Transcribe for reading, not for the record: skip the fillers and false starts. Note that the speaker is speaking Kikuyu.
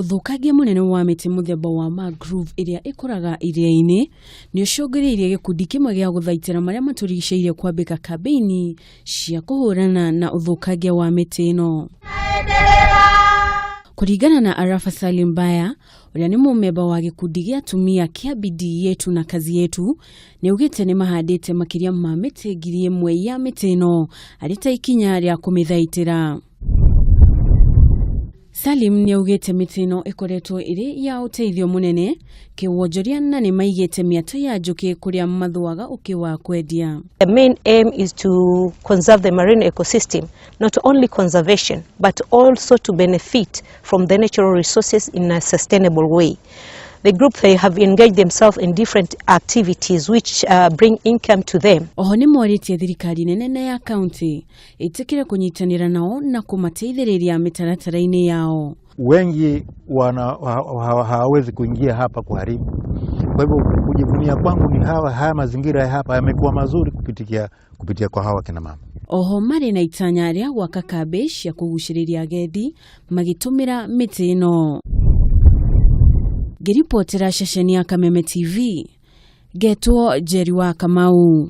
Ũthũkangia mũnene wa mĩtĩ mũthemba wa mangrove ĩrĩa ĩkũraga iria-inĩ nĩ ũcũngĩrĩirie gĩkundi kĩmwe gĩa gũthaitĩra marĩa matũrigicĩirie kwambĩka kambĩini cia kũhũrana na ũthũkangia wa mĩtĩ ĩno. Kũringana na Arafa Salim Baya, ũrĩa nĩ mũmemba wa gĩkundi gĩa atumia kĩa Bidii Yetu na Kazi Yetu, nĩ augĩte nĩ mahandĩte makĩria ma mĩtĩ 1000 ya mĩtĩ ĩno arĩ ta ikinya rĩa kũmĩthaitĩra. Salim nĩ augĩte mĩtĩ ĩno ĩkoretwo ĩrĩ ya ũteithio mũnene kĩwonjoria na nĩ maigĩte mĩatũ ya njũkĩ kũrĩa mathũaga ũkĩ wa kwendia. The main aim is to conserve the marine ecosystem, not only conservation, but also to benefit from the natural resources in a sustainable way. The group, they have engaged themselves in different activities which bring income to them. Oho nĩ morĩtie thirikari nene na ya kaunti ĩtĩkĩre kũnyitanĩra nao na kũmateithĩrĩria mĩtaratara-inĩ yao. Wengi hawawezi kuingia hapa kuharibu. Kwa hivyo kujivunia kwangu ni haya mazingira ya hapa yamekuwa mazuri kupitia kwa hawa kina mama. Oho marĩ na itanya rĩa gwaka kambĩ cia kũgucĩrĩria agendi magĩtũmĩra mĩtĩ ĩno. Ngĩribotera ceceni ya Kameme TV, ngetwo Njeri wa Kamau.